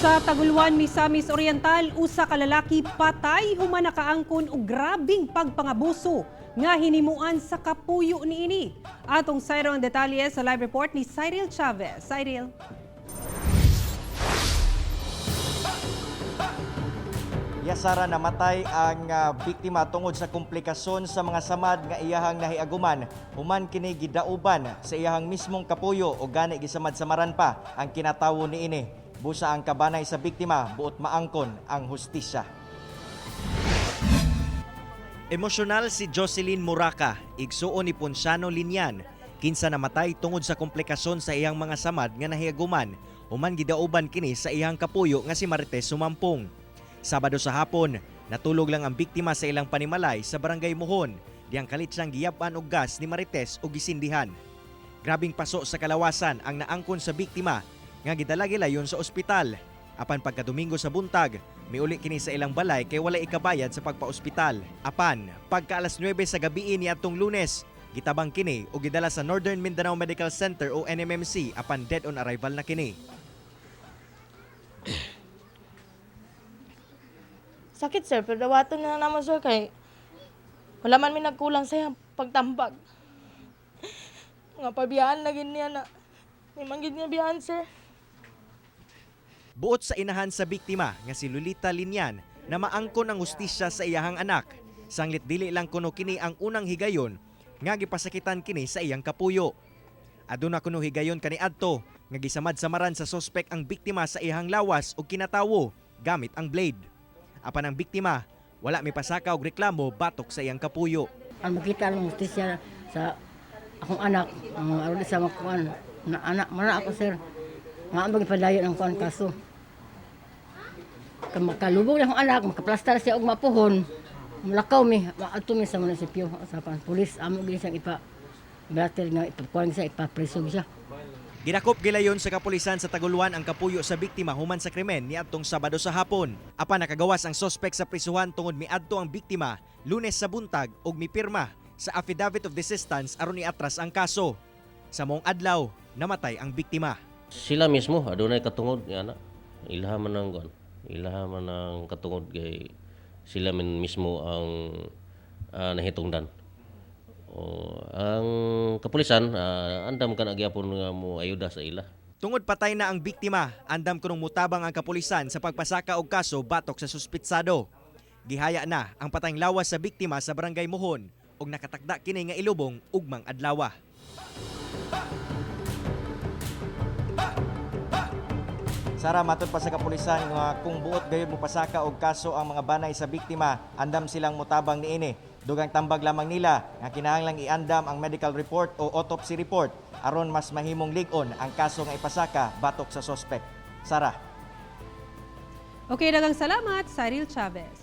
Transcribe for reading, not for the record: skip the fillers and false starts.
Sa Taguluan, Misamis Oriental, usa ka lalaki patay human nakaangkon og grabing pagpangabuso nga hinimuan sa kapuyo niini. Atong sayro ang detalye sa live report ni Cyril Chavez. Cyril. Yasara, namatay ang biktima tungod sa komplikasyon sa mga samad nga iyahang nahiaguman human kini gidauban sa iyahang mismong kapuyo o gani gisamad-samaran pa ang kinatawo niini. Busa ang kabanay sa biktima buot maangkon ang hustisya. Emosyonal si Jocelyn Muraca, igsuon ni Ponciano Linyan, kinsa namatay tungod sa komplikasyon sa iyang mga samad nga nahiaguman human gidauban kini sa iyang kapuyo nga si Marites Sumampong. Sabado sa hapon, natulog lang ang biktima sa ilang panimalay sa Barangay Mohon, diyang kalit siyang giyapan og gas ni Marites og gisindihan. Grabing paso sa kalawasan ang naangkon sa biktima nga gidala gilayon sa ospital. Apan pagka-Domingo sa buntag, miuli kini sa ilang balay kay wala ikabayad sa pagpa-ospital. Apan pagka alas 9 sa gabi ni atong Lunes, gitabang kini og gidala sa Northern Mindanao Medical Center o NMMC, apan dead on arrival na kini. Sakit, sir, pero dawaton na naman, sir, kay wala man mi nagkulang sa iyang pagtambag. Nga pabiyaan na gid niya na. Di man gid niya biyaan, sir. Buot sa inahan sa biktima nga si Lolita Linyan na maangkon ang hustisya sa iyahang anak. Sanglit dili lang kuno kini ang unang higayon nga gipasakitan kini sa iyang kapuyo. Aduna kuno higayon kaniadto nga gisamad-samaran sa sospek ang biktima sa iyahang lawas ug kinatawo gamit ang blade. Apan ang biktima wala mipasaka og reklamo batok sa iyang kapuyo. Ang makita ang hustisya sa akong anak, ang aron sa mga kuan, na anak man ako, sir. Nga ang padayon ang kuan kaso. Kung makalubog na akong anak, makaplastar siya og mapuhon, mulakaw mi, maadto mi sa munisipyo, sa kuan, pulis, amo gid siyang ipa blatter nga ipakuan siya, ipapreso siya. Gidakop gilayon sa kapulisan sa Taguluan ang kapuyo sa biktima human sa krimen niadtong Sabado sa hapon. Apan nakagawas ang sospek sa prisuhan tungod miadto ang biktima Lunes sa buntag ug mipirma sa affidavit of desistance aron iatras ang kaso. Sa maong adlaw, namatay ang biktima. Sila mismo adunay katungod nga ana. Ilaha man ang kuan. Ilaha man ang katungod kay sila man mismo ang nahitungdan. O, ang kapulisan andam ka na gyapon nga mo ayuda sa ila. Tungod patay na ang biktima, andam kunong mutabang ang kapulisan sa pagpasaka og kaso batok sa suspitsado. Gihaya na ang patayng lawas sa biktima sa Barangay Mohon ug nakatakda kini nga ilubong ugmang adlawa. Sara, matod pa sa kapulisan nga kung buot gayud mopasaka og kaso ang mga banay sa biktima, andam silang mutabang niini. Dugang tambag lamang nila nga kinahanglang iandam ang medical report o autopsy report aron mas mahimong lig-on ang kaso nga ipasaka batok sa sospek. Sara. Okay, daghang salamat, Cyril Chavez.